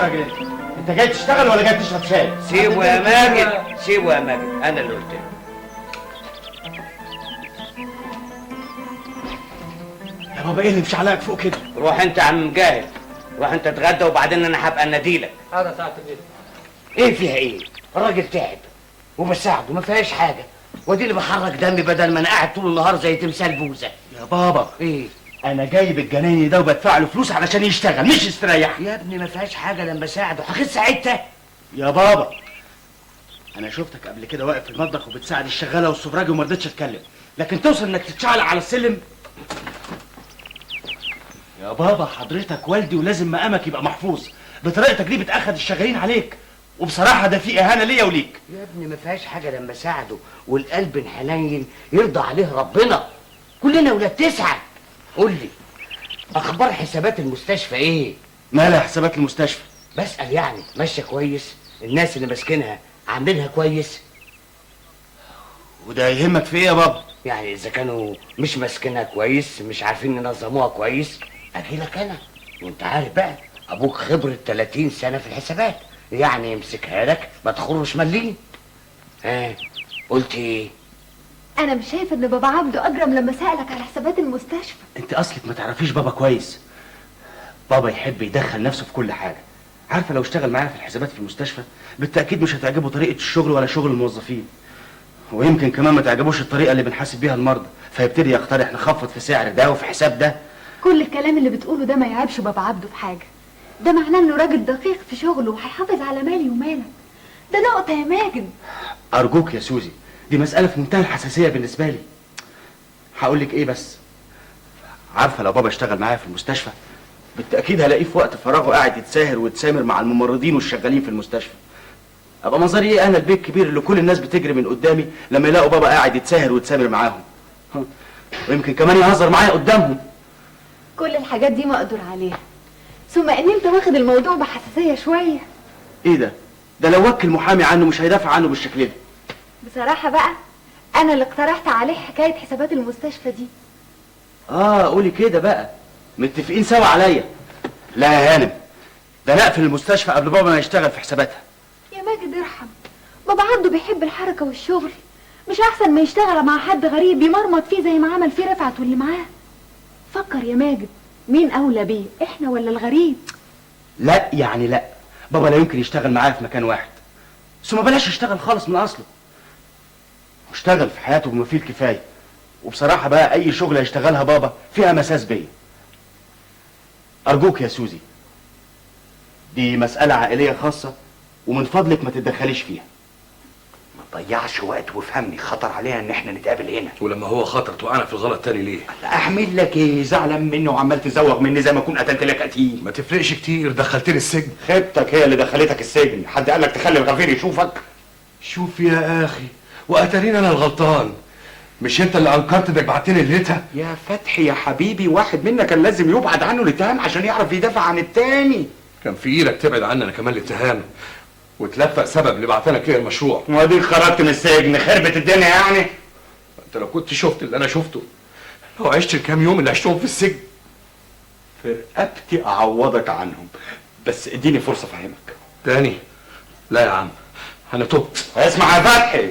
يا راجل انت جاي تشتغل ولا جاي تشرب شاي؟ سيبه يا ماجد، سيبه يا ماجد، انا اللي قلت له. يا بابا ايه اللي مش عليك فوق كده؟ روح انت يا عم مجاهد، روح انت اتغدى وبعدين انا هبقى اناديلك. حاضر ساعة البيت. ايه فيها ايه؟ الراجل تعب وبساعده، ما فيهاش حاجة، ودي اللي بحرك دمي بدل ما انا قاعد طول النهار زي تمثال بوزه. يا بابا ايه؟ انا جايب الجنايني ده وبدفع له فلوس علشان يشتغل مش يستريح. يا ابني ما فيهاش حاجة لما اساعده، هخس حتة. يا بابا انا شفتك قبل كده واقف في المطبخ وبتساعد الشغاله والسفراجي وما رضيتش اتكلم، لكن توصل انك تتشعلق على السلم. يا بابا حضرتك والدي ولازم مقامك يبقى محفوظ، بطريقتك دي بتاخد الشغالين عليك، وبصراحة ده في اهانه ليا وليك. يا ابني ما فيهاش حاجة لما اساعده، والقلب الحنين يرضى عليه ربنا، كلنا ولاد تسعة. قول لي اخبار حسابات المستشفى ايه؟ مالها حسابات المستشفى؟ بسأل يعني ماشية كويس؟ الناس اللي ماسكينها عاملينها كويس؟ وده يهمك في ايه يا بابا؟ يعني اذا كانوا مش ماسكينها كويس، مش عارفين ينظموها كويس، اجيلك انا، وانت عارف بقى ابوك خبره 30 سنة في الحسابات، يعني يمسكها لك ما تخرش مليم. ها قلت ايه؟ انا مش شايفه ان بابا عبده اجرم لما سألك على حسابات المستشفى. انت اصلك ما تعرفيش بابا كويس. بابا يحب يدخل نفسه في كل حاجة. عارفه لو اشتغل معايا في الحسابات في المستشفى بالتاكيد مش هتعجبه طريقه الشغل ولا شغل الموظفين، ويمكن كمان ما تعجبوش الطريقة اللي بنحاسب بيها المرضى، فيبتدي يقترح نخفض في سعر ده وفي حساب ده. كل الكلام اللي بتقوله ده ما يعيبش بابا عبده في حاجة، ده معناه انه راجل دقيق في شغله وهيحافظ على مالي ومالك. ده نقطة يا ماجد. ارجوك يا سوزي، دي مسألة في منتهى الحساسية بالنسبة لي. هقول لك ايه بس، عارفة لو بابا اشتغل معايا في المستشفى بالتأكيد هلاقيه في وقت فراغه قاعد يتساهر ويتسامر مع الممرضين والشغالين في المستشفى. ابقى منظري ايه انا البيت الكبير اللي كل الناس بتجري من قدامي لما يلاقوا بابا قاعد يتساهر ويتسامر معاهم، ويمكن كمان يهزر معايا قدامهم. كل الحاجات دي مقدور عليها، ثم ان انت واخد الموضوع بحساسية شوية. ايه ده؟ ده لو وكل محامي عنه مش هيدافع عنه بالشكل ده. بصراحة بقى أنا اللي اقترحت عليه حكاية حسابات المستشفى دي. قولي كده بقى، متفقين سوا عليا. لا يا هانم، ده انا اقفل المستشفى قبل بابا ما يشتغل في حساباتها. يا ماجد ارحم، بابا عبده بيحب الحركة والشغل، مش أحسن ما يشتغل مع حد غريب يمرمط فيه زي ما عمل فيه رفعت واللي معاه؟ فكر يا ماجد، مين أولى بيه، إحنا ولا الغريب؟ لا يعني لا، بابا لا يمكن يشتغل معايا في مكان واحد، ثم بلاش يشتغل خالص من أصله. واشتغل في حياته بما فيه الكفاية، وبصراحة بقى اي شغله يشتغلها بابا فيها مساس بيا. ارجوك يا سوزي، دي مسالة عائلية خاصة ومن فضلك ما تتدخليش فيها. ما تضيعش وقت وافهمني، خطر علينا ان احنا نتقابل هنا. ولما هو خطر توقعنا في الغلط تاني ليه؟ اعمل لك ايه؟ زعلان مني وعمال تزوغ مني زي ما اكون قتلت لك قتيل. ما تفرقش كتير، دخلتني السجن. خيبتك هي اللي دخلتك السجن، حد قال لك تخلي الغفير يشوفك؟ شوف يا اخي، واتاريني انا الغلطان، مش انت اللي انكرت انك بعتني ليلتها؟ يا فتحي يا حبيبي، واحد منا كان لازم يبعد عنه الاتهام عشان يعرف يدافع عن التاني. كان في ايدك تبعد عني انا كمان الاتهام وتلفق سبب اللي بعتلك ليه المشروع. واديك خرجت من السجن، خربت الدنيا يعني. انت لو كنت شفت اللي انا شفته، لو عشت الكام يوم اللي عشتهم في السجن. في رقبتي اعوضك عنهم، بس اديني فرصة افهمك. تاني؟ لا يا عم، انا تبت. اسمع يا فتحي،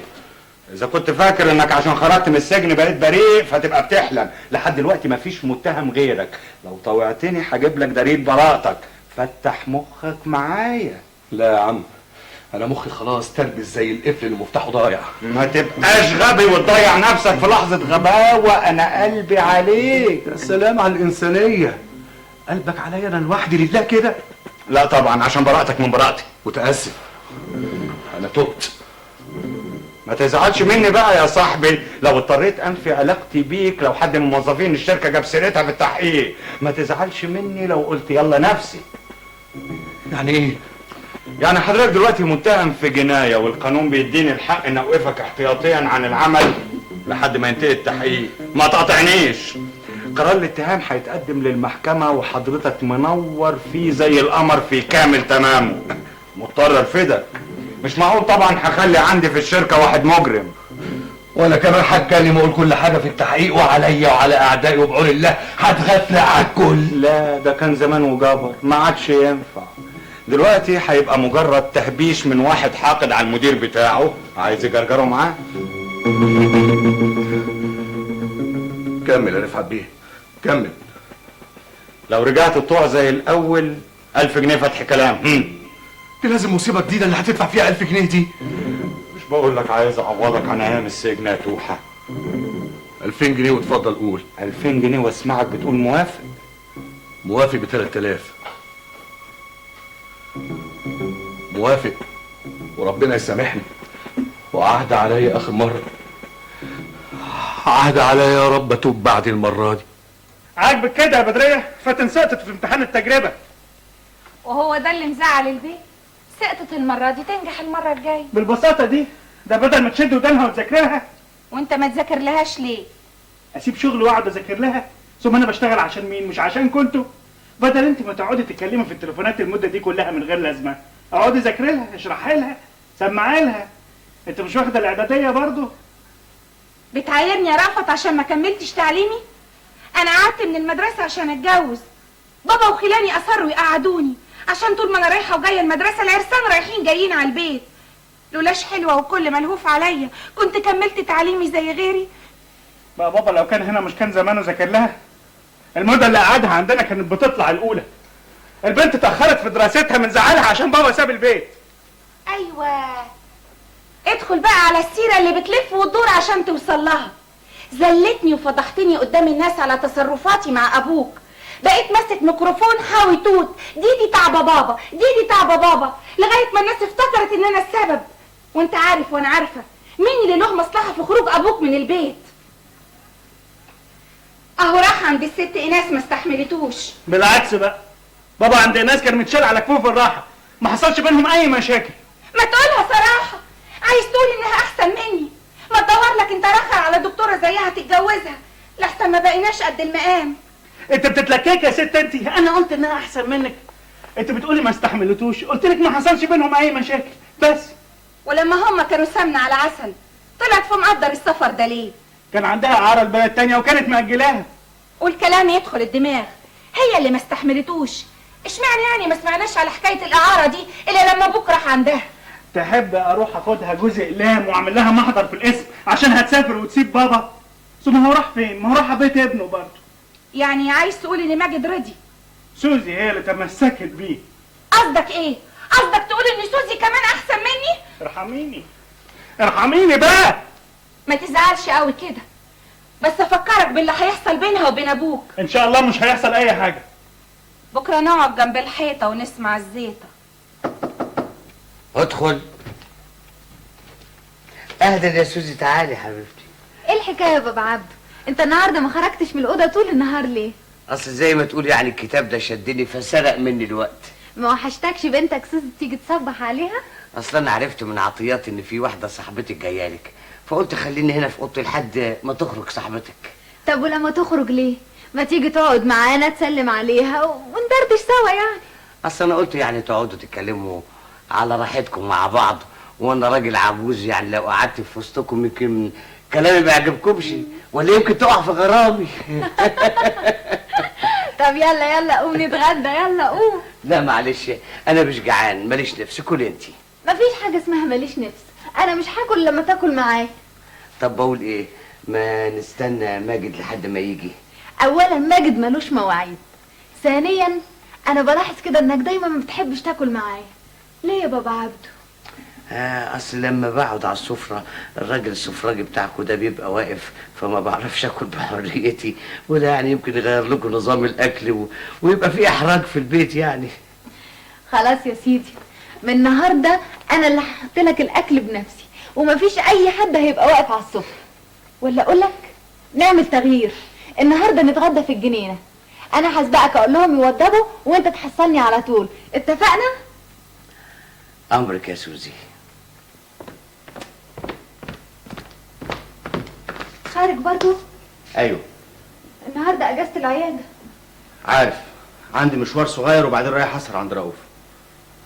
إذا كنت فاكر إنك عشان خرجت من السجن بقيت بريء فتبقى بتحلم، لحد دلوقتي مفيش متهم غيرك، لو طوعتني هجيب لك دليل براءتك، فتح مخك معايا. لا يا عم، أنا مخي خلاص تربس زي القفل اللي مفتاحه ضايع. ما تبقاش غبي وتضيع نفسك في لحظة غباوة، أنا قلبي عليك. يا سلام على الإنسانية، قلبك عليا أنا لوحدي لله كده؟ لا طبعا، عشان براءتك من براءتي. متأسف، أنا تبت. ما تزعلش مني بقى يا صاحبي لو اضطريت انفي علاقتي بيك، لو حد من موظفين الشركة جاب سيرتها في التحقيق. ما تزعلش مني لو قلت يلا نفسي. يعني ايه؟ يعني حضرتك دلوقتي متهم في جناية، والقانون بيديني الحق ان اوقفك احتياطيا عن العمل لحد ما ينتهي التحقيق. ما تقاطعنيش. قرار الاتهام هيتقدم للمحكمة وحضرتك منور فيه زي القمر في كامل تمامه. مضطر ارفدك. مش معقول طبعا هخلي عندي في الشركة واحد مجرم. وانا كمان هتكلم واقول كل حاجة في التحقيق، وعليا وعلى اعدائي وبعون الله هتغفل على الكل. لا ده كان زمان وجبر، ما عادش ينفع. دلوقتي هيبقى مجرد تهبيش من واحد حاقد على المدير بتاعه عايز يجرجره معاه. كمل يا رفعت بيه، كمل. لو رجعت الطوع زي الاول 1000 جنيه فتح كلام. دي لازم مصيبة جديدة اللي هتدفع فيها 1000 جنيه دي. مش بقول لك عايز اعوضك عن ايام السجن يا توحه. 2000 جنيه وتفضل قول. 2000 جنيه واسمعك بتقول موافق. موافق ب 3000. موافق وربنا يسامحني، وعهد عليا اخر مرة، عهد عليا يا رب اتوب بعد المرة دي. عاجبك كده يا بدريه؟ فاتن سقطت في امتحان التجربة. وهو ده اللي مزعل البيت؟ سقطت المرة دي تنجح المرة الجاية. بالبساطة دي؟ ده بدل ما تشد ودانها وتذاكرها. وانت ما تذاكر لهاش ليه؟ اسيب شغل واقعد اذاكر لها؟ ثم انا بشتغل عشان مين؟ مش عشان كنتوا. بدل انت ما تقعدي تتكلمي في التليفونات المدة دي كلها من غير لازمه، اقعدي ذاكري لها، اشرحي لها، سمعي لها. انت مش واخده الاعدادية برضه؟ بتعايرني يا رأفت عشان ما كملتش تعليمي؟ انا قعدت من المدرسة عشان اتجوز. بابا وخلاني اصروا يقعدوني عشان طول ما انا رايحة وجاية المدرسة العرسان رايحين جايين على البيت. لولاش حلوة وكل ملهوف عليا كنت كملت تعليمي زي غيري. بقى بابا لو كان هنا مش كان زمانه ذاكر لها؟ المدة اللي قعدها عندنا كانت بتطلع الاولى. البنت اتاخرت في دراستها من زعلها عشان بابا ساب البيت. ايوه، ادخل بقى على السيرة اللي بتلف وتدور عشان توصل لها. زلتني وفضحتني قدام الناس على تصرفاتي مع ابوك. بقيت ماسك ميكروفون حاوي توت، دي تعبه بابا، دي تعبه بابا، لغاية ما الناس افتكرت ان انا السبب. وانت عارف وانا عارفه مين اللي له مصلحة في خروج ابوك من البيت. اهو راح عند الست ايناس ما استحملتوش. بالعكس بقى، بابا عند ايناس كان متشال على كفوف الراحة، ما حصلش بينهم اي مشاكل. ما تقولها صراحة، عايز تقول انها احسن مني؟ ما تدور لك انت رخر على دكتورة زيها تتجوزها، لحسن ما بقيناش قد المقام. انت بتتلكك يا ست انت. انا قلت انها احسن منك، انت بتقولي ما استحملتوش، قلت لك ما حصلش بينهم اي مشاكل بس. ولما هم كانوا سمنه على عسل طلعت في مقدر السفر ده ليه؟ كان عندها اعاره لبلد تانية وكانت مأجلاها. والكلام يدخل الدماغ، هي اللي ما استحملتوش. اشمعنى يعني ما سمعناش على حكاية الاعارة دي الا لما ابوك راح عندها؟ تحب اروح اخدها جزء اقلام واعمل لها محضر في القسم عشان هتسافر وتسيب بابا؟ ثم هو راح فين؟ ما هو راح بيت ابنه برضه. يعني عايز تقول ان ماجد رضي؟ سوزي هي اللي تمسكت بيه. قصدك ايه؟ قصدك تقول ان سوزي كمان احسن مني؟ ارحميني، ارحميني بقى. ما تزعلش قوي كده، بس افكرك باللي هيحصل بينها وبين ابوك. ان شاء الله مش هيحصل اي حاجة. بكره نقعد جنب الحيطة ونسمع الزيطة. ادخل. اهلا يا سوزي، تعالي يا حبيبتي. ايه الحكاية يا بابا عبده؟ انت النهارده ما خرجتش من الاوضة طول النهار ليه؟ اصل زي ما تقول يعني الكتاب ده شدني فسرق مني الوقت. ما وحشتكش بنتك سوزي تيجي تصبح عليها؟ اصل انا عرفت من عطيات ان في واحدة صاحبتك جاية لك، فقلت خليني هنا في اوضتي لحد ما تخرج صاحبتك. طب ولما تخرج ليه؟ ما تيجي تقعد معانا تسلم عليها وندردش سوا يعني. اصل انا قلت يعني تقعدوا تتكلموا على راحتكم مع بعض، وانا راجل عجوز يعني لو قعدت في وسطكم يمكن كلامي ما يعجبكمش، ولا يمكن تقع في غرامي. طب يلا يلا قوم نتغدى، يلا قوم. لا معلش انا مش جعان، ماليش نفس، كل انتي. مفيش حاجة اسمها ماليش نفس، انا مش هاكل لما تاكل معايا. طب بقول ايه، ما نستنى ماجد لحد ما يجي. اولا ماجد ملوش مواعيد، ثانيا انا بلاحظ كده انك دايما ما بتحبش تاكل معايا. ليه يا بابا عبده؟ اصل لما بقعد على السفرة الراجل السفراجي بتاعكم ده بيبقى واقف، فما بعرفش اكل بحريتي، وده يعني يمكن يغير لكم نظام الاكل ويبقى في احراج في البيت يعني. خلاص يا سيدي، من النهارده انا اللي هحط لك الاكل بنفسي، ومفيش اي حد هيبقى واقف على السفرة. ولا اقول لك نعمل تغيير، النهارده نتغدى في الجنينة، انا هسبقك اقول لهم يوضبوا وانت تحصلني على طول، اتفقنا؟ امرك يا سوزي. خارج برضو؟ ايوه، النهارده اجازه العيادة. عارف عندي مشوار صغير وبعدين رايح اسهر عند رؤوف.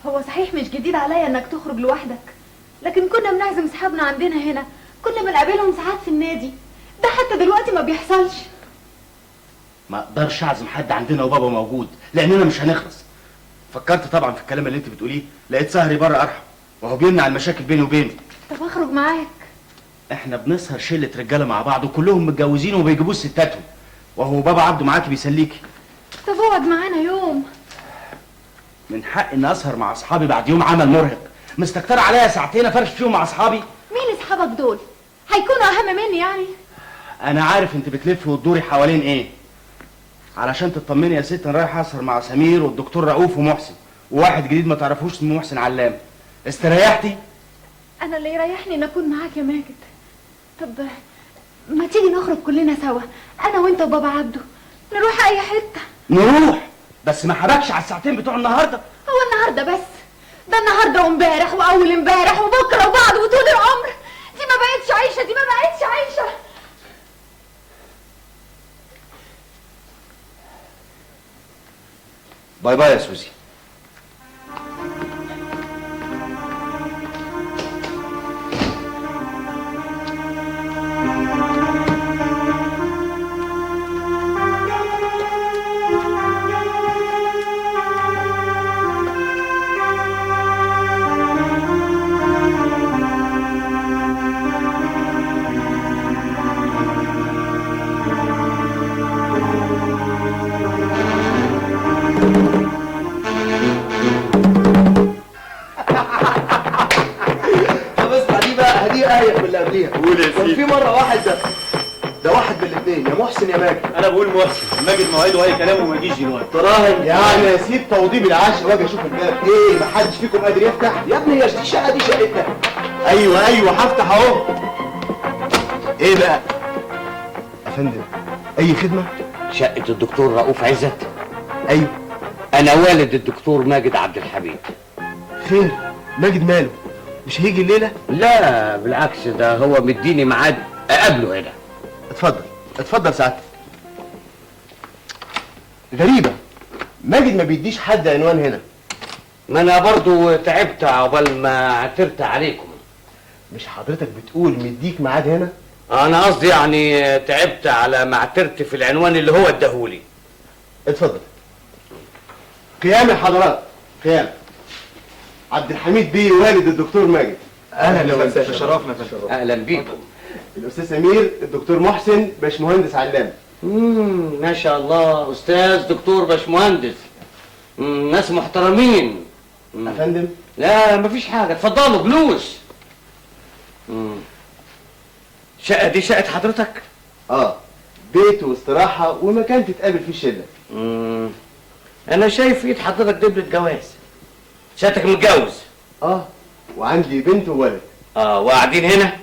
هو صحيح مش جديد عليا انك تخرج لوحدك، لكن كنا بنعزم اصحابنا عندنا هنا، كنا بنقابلهم ساعات في النادي، ده حتى دلوقتي ما بيحصلش. ما اقدرش اعزم حد عندنا وبابا موجود لاننا مش هنخلص. فكرت طبعا في الكلام اللي انت بتقوليه، لقيت سهري بره ارحم، وهو بيمنع المشاكل بيني وبينه. طب اخرج معاك. احنا بنسهر شله رجاله مع بعض وكلهم متجوزين وما بيجيبوش ستاتهم، وهو بابا عبده معاكي بيسليكي. طب اقعد معانا يوم. من حقي اني اسهر مع اصحابي بعد يوم عمل مرهق، مستكتر عليا ساعتين افرش فيهم مع اصحابي. مين اصحابك دول؟ هيكونوا اهم مني يعني؟ انا عارف انت بتلفي وتدوري حوالين ايه. علشان تطمني يا ست، انا رايح اسهر مع سمير والدكتور رؤوف ومحسن وواحد جديد ما تعرفوش اسمه محسن علام. استريحتي؟ انا اللي يريحني ان اكون معاك يا ماجد. طب ما تيجي نخرج كلنا سوا، انا وانت وبابا عبده، نروح اي حتة. نروح، بس ما حبكش على الساعتين بتوع النهارده. هو النهارده بس؟ ده النهارده وامبارح واول امبارح وبكره وبعد وطول العمر. دي ما بقتش عيشه، دي ما بقتش عيشه. bye bye يا سوزي. كان في مرة واحد ده واحد من الاثنين، يا محسن يا ماجد. انا بقول محسن، ماجد مواعيده اي كلام وما يجيش دلوقتي. تراهن يعني اسيب توضيب العشاء واجي اشوف الباب؟ ايه، ما حدش فيكم قادر يفتح؟ يا ابني هي دي شقه، دي شقتنا. ايوه هفتح اهو. ايه بقى يا فندم؟ اي خدمة؟ شقه الدكتور رؤوف عزت. ايوه، انا والد الدكتور ماجد عبد الحميد. خير، ماجد ماله؟ مش هيجي الليلة؟ لا بالعكس، ده هو مديني ميعاد اقابله هنا. اتفضل اتفضل سعادتك. غريبة، ماجد ما بيديش حد عنوان هنا. ما انا برضو تعبت عقبال ما عثرت عليكم. مش حضرتك بتقول مديك ميعاد هنا؟ انا قصدي يعني تعبت على ما عثرت في العنوان اللي هو اداهولي. اتفضل. قيام يا حضرات، قيام. عبد الحميد بيه والد الدكتور ماجد. اهلا وسهلا، تشرفنا. اهلا بيكم. الاستاذ سمير، الدكتور محسن، باشمهندس علام. ما شاء الله، استاذ دكتور باشمهندس. ناس محترمين. يا فندم؟ لا مفيش حاجة، اتفضلوا جلوس. شقه دي شقه حضرتك؟ اه، بيت واستراحه ومكان تتقابل فيه الشلة. انا شايف في ايد حضرتك دبلة جواز. شقتك متجوز؟ اه، وعندي بنت وولد. اه، وقاعدين هنا؟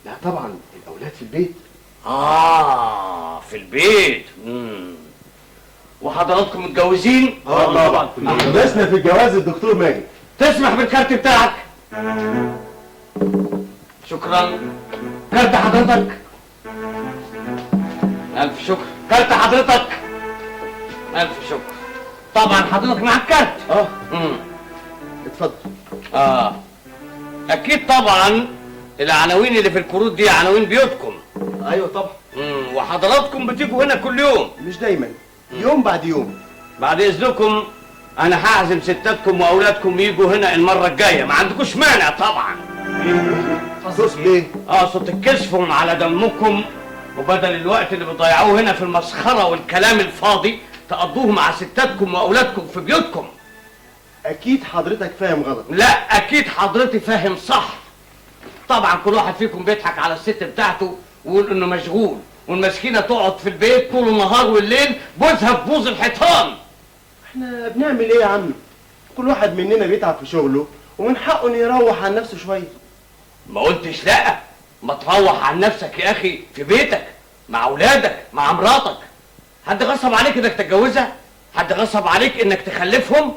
لا طبعا، الاولاد في البيت. اه، في البيت. وحضراتكم متجوزين؟ اه طبعا، احدثنا في الجواز الدكتور ماجد. تسمح بالكارت بتاعك؟ شكرا. كارت حضرتك؟ الف شكر. كارت حضرتك؟ الف شكر. طبعا حضرتك معاك كارت. اه. اتفضل. اه، اكيد طبعا العناوين اللي في الكروت دي عناوين بيوتكم. ايوه طبعا. وحضراتكم بتيجوا هنا كل يوم؟ مش دايما، يوم بعد يوم. بعد اذنكم انا هعزم ستاتكم واولادكم يجوا هنا المرة الجاية، ما عندكوش مانع طبعا؟ صوت ايه؟ اه، صوت الكسفهم على دمكم، وبدل الوقت اللي بتضيعوه هنا في المسخره والكلام الفاضي تقضوه مع ستاتكم واولادكم في بيوتكم. اكيد حضرتك فاهم غلط. لا اكيد حضرتي فاهم صح. طبعا كل واحد فيكم بيضحك على الست بتاعته ويقول انه مشغول، والمسكينه تقعد في البيت طول النهار والليل بوزها في بوز الحيطان. احنا بنعمل ايه يا عم؟ كل واحد مننا بيتعب في شغله ومن حقه انه يروح عن نفسه شوية. ما قلتش لا، ما تروح عن نفسك يا اخي في بيتك مع اولادك مع مراتك. حد غصب عليك انك تتجوزها؟ حد غصب عليك انك تخلفهم؟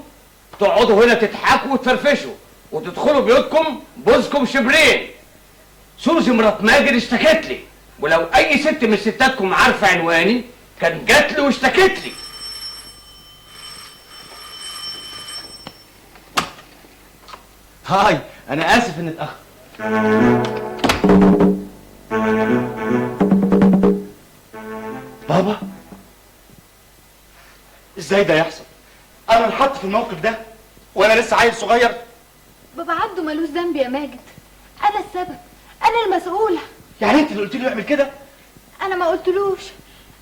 تقعدوا هنا تضحكوا وتفرفشوا وتدخلوا بيوتكم بوزكم شبرين. سوزي مرات ماجد اشتكت لي، ولو اي ست من ستاتكم عارفه عنواني كان جات لي واشتكت لي. هاي، انا اسف اني اتاخر. بابا، ازاي ده يحصل؟ انا انحط في الموقف ده؟ وانا لسه عيل صغير. بابا عبده ملوش ذنب يا ماجد، انا السبب، انا المسؤولة. يعني انت اللي قلت له يعمل كده؟ انا ما قلتلوش،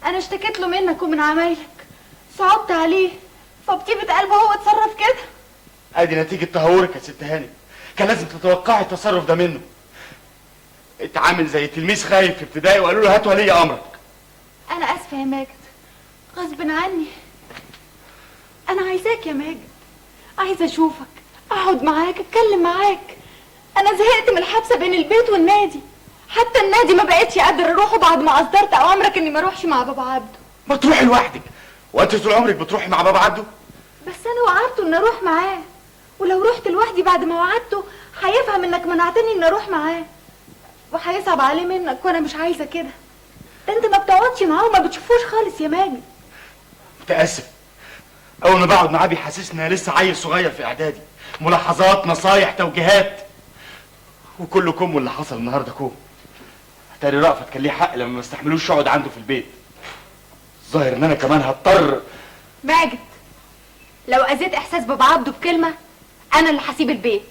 انا اشتكيت له منك ومن عمايلك، صعبت عليه فبطيبه قلبه هو اتصرف كده. ادي نتيجة تهورك يا ست هانم، كان لازم تتوقعي التصرف ده منه. اتعامل زي تلميذ خايف في ابتدائي وقالوا له هات ولي امرك. انا اسفه يا ماجد، غصب عني. انا عايزاك يا ماجد، عايزه اشوفك، اقعد معاك، اتكلم معاك. انا زهقت من الحبسة بين البيت والنادي، حتى النادي ما بقتش قادر اروحه بعد ما اصدرت اوامرك اني ما اروحش مع بابا عبده. ما تروحي لوحدك، وانت طول عمرك بتروحي مع بابا عبده؟ بس انا وعدته ان اروح معاه، ولو رحت لوحدي بعد ما وعدته هيفهم انك منعتني ان اروح معاه، وهيصعب عليه منك، وانا مش عايزه كده. ده انت ما بتقعدش معاه وما بتشوفوش خالص يا ماجد. متاسف، اول ما بقعد معاه بيحسسني انا لسه عيل صغير في اعدادي، ملاحظات، نصايح، توجيهات، وكله كوم واللي حصل النهارده كوم. تاري رأفت كان ليه حق لما ما استحملوش يقعد عنده في البيت. الظاهر ان انا كمان هضطر. ماجد، لو اذيت احساس بابا عبده بكلمه انا اللي هسيب البيت.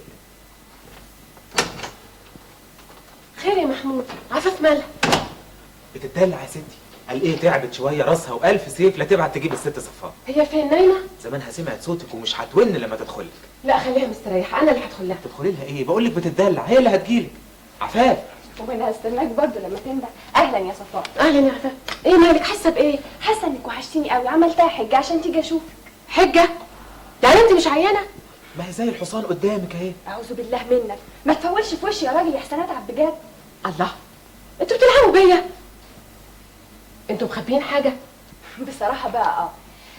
خير يا محمود، عفاف مالها؟ بتتدلع يا ستي، قال ايه تعبت شوية راسها والف سيف لا تبعت تجيب الست صفاء. هي فين نايمة؟ زمانها سمعت صوتك ومش هتون لما تدخلك. لا خليها مستريحه، انا اللي هدخل لها. تدخلي لها ايه؟ بقول لك بتتدلع، هي اللي هتجيلك. عفاف، وانا هستناك برضه لما تنده. اهلا يا صفاء. اهلا يا عفاف. ايه مالك؟ حاسه بايه؟ حاسه انك وحشتيني قوي، عملتها حجه عشان تيجي اشوفك. حجه؟ يعني انت مش عيانه؟ ما هي زي الحصان قدامك اهي. اعوذ بالله منك، ما تفولش في وشي يا راجل يا حسنات عبد بجد. الله، انتوا بتلعبوا بيا؟ انتوا مخبيين حاجة؟ بصراحة بقى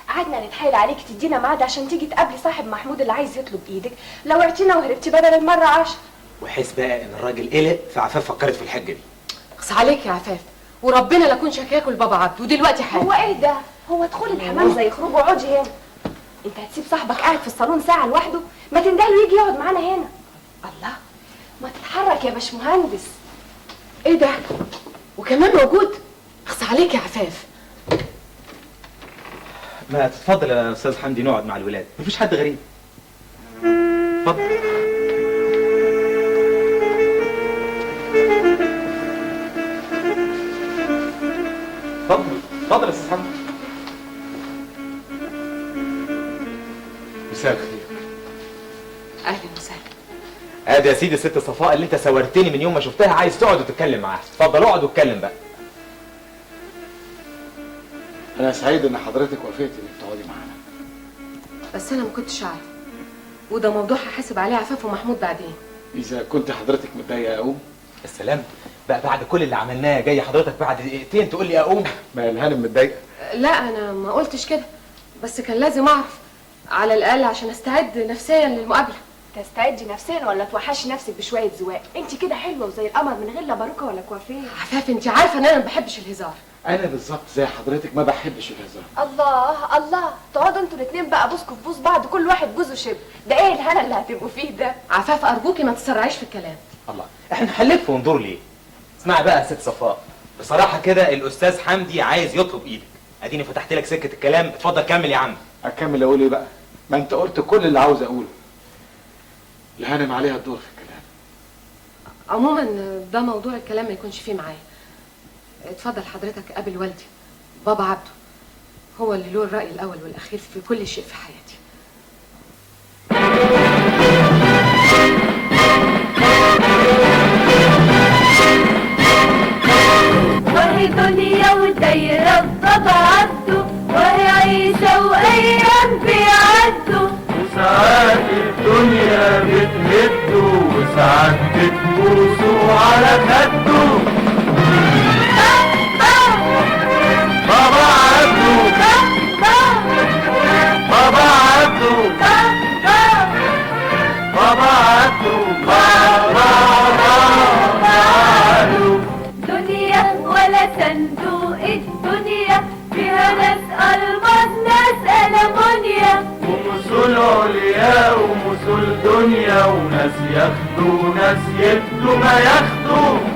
قعدنا نتحايل عليك تدينا ميعاد عشان تيجي تقابلي صاحب محمود اللي عايز يطلب ايدك، لو عتينا وهربتي بدل المرة 10. وحس بقى ان الراجل قلق، فعفاف فكرت في الحجة دي. اقص عليك يا عفاف، وربنا لا اكون شكاك لبابا عبده ودلوقتي حالا. هو ايه ده؟ هو دخول الحمام زي خروجه؟ اقعدي هنا. انت هتسيب صاحبك قاعد في الصالون ساعة لوحده؟ ما تندهله يجي يقعد معانا هنا. الله، ما تتحرك يا باشمهندس. ايه ده؟ وكمان موجود؟ اقص عليك يا عفاف. ما تتفضل يا استاذ حمدي نقعد مع الولاد، مفيش حد غريب. اتفضل. اتفضل اتفضل يا استاذ حمدي. مساء الخير. اهلا وسهلا. ادي يا سيدي الست صفاء اللي انت سورتني من يوم ما شفتها، عايز تقعد وتتكلم معاها. اتفضل اقعد واتكلم بقى. انا سعيد ان حضرتك وافقتي انك تقعدي معانا. بس انا ما كنتش اعرف، وده موضوع هحاسب عليه عفاف ومحمود بعدين. اذا كنت حضرتك متضايقة اقوم. السلام بقى، بعد كل اللي عملناه جاي حضرتك بعد دقيقتين تقول لي اقوم؟ ما الهانم متضايقة. لا انا ما قلتش كده، بس كان لازم اعرف على الاقل عشان استعد نفسيا للمقابله. تستعدي نفسيا ولا توحشي نفسك بشوية زواق؟ انت كده حلوة وزي القمر من غير لا باروكه ولا كوافيه. عفاف انت عارفه ان انا ما بحبش الهزار. انا بالظبط زي حضرتك ما بحبش الهزار. الله الله، تقعدوا انتوا الاثنين بقى بوسكوا في بوس بعض، كل واحد جوزه شبر، ده ايه الهنا اللي هتبقوا فيه ده؟ عفاف ارجوكي ما تسرعيش في الكلام. الله، احنا هنلف وندور ليه؟ اسمعي بقى يا ست صفاء، بصراحة كده الاستاذ حمدي عايز يطلب ايدك. اديني فتحت لك سكة الكلام، اتفضل كمل يا عم. اكمل اقول ايه بقى؟ ما انت قلت كل اللي عاوز اقوله. الهانم عليها الدور في الكلام. عموما ده موضوع الكلام ما يكونش فيه معايا. اتفضل حضرتك قابل والدي بابا عبده، هو اللي له الرأي الأول والأخير في كل شيء في حياتي. وهي دنيا ودايرة بابا عبده، وهي عيشة وأيام بيعدوا، وساعات الدنيا بتهده وساعات بتبوسه على خده. بابا عبده، بابا عبده، بابا عبده، بابا عبده. دنيا ولا صندوق الدنيا فيها ناس ألماس ناس ألمونيا، ومثل عليا ومثل دنيا، وناس ياخدوا وناس يدوا ما ياخدوا.